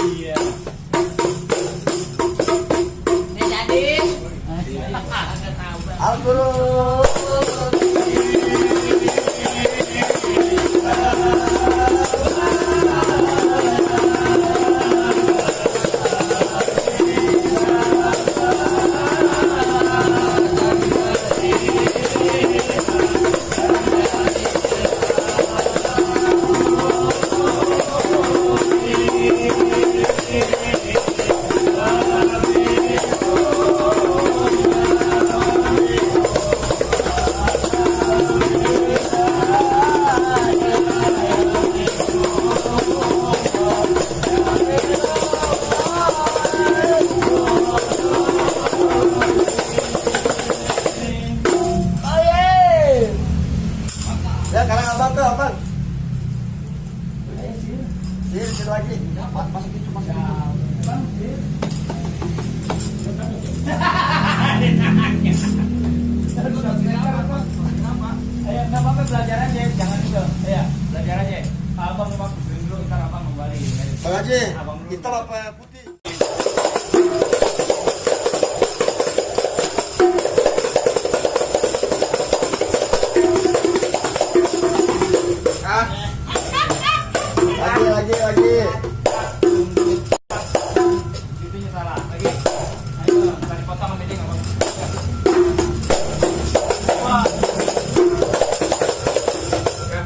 Iya. Ini jadi. Alhamdulillah. Ya, sekarang abang ke abang. Sini lagi. Masuk itu, masuk itu. Ayo, nggak apa-apa, belajar aja, jangan juga. Ayo, belajar aja. Abang bagus dulu, ntar abang kembali. Bang Haji, hitam apa putih? Lagi. Itunya salah. Lagi. Ayo, bukan dipotong sama meja, nggak apa-apa. Wah. Ya.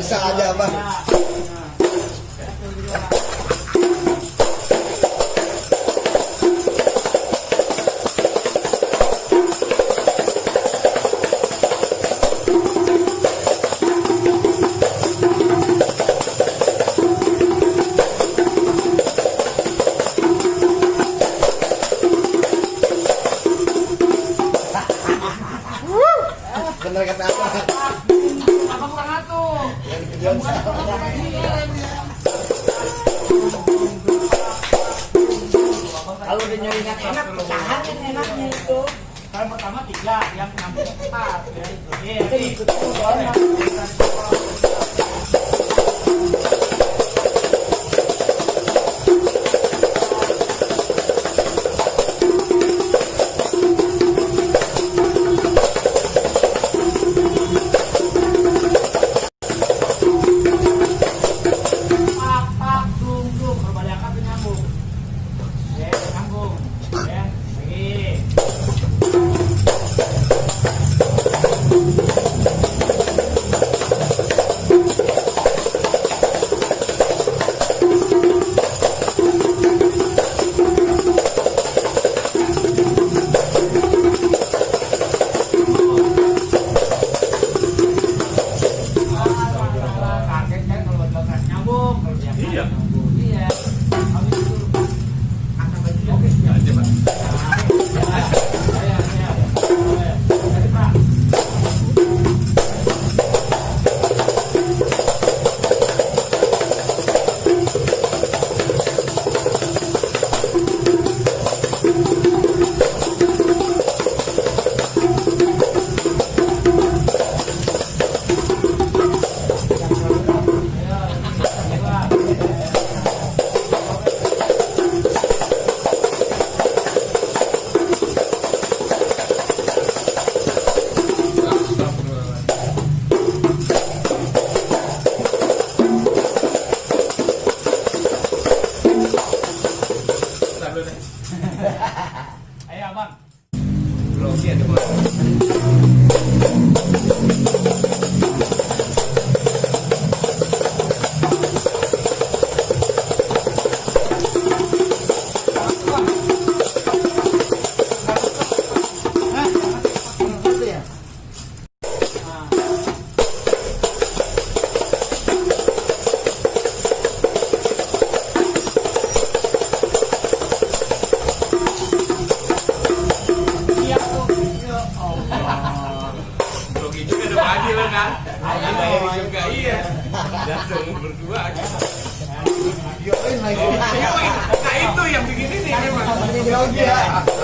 Bisa aja bang. Bener kata apa? Apa kurang atuh? Kalau udah nyoringan enak, usaha kan enaknya itu. Kalau pertama 3, yang 6 4 ya itu. Iya, ikut orang. Pak, dung, berbalik apa Iya. Iya. Habis itu angkat baju ya. Oke. Ya, coba. Jadi, Pak. Ayo, Abang. Grogi ada Bang. Grogi juga ada Pak Haji lo kan? Ada juga iya. Langsung berdua aja. Videoin lagi. Nah itu yang bikin ini memang. Ini grogi ya.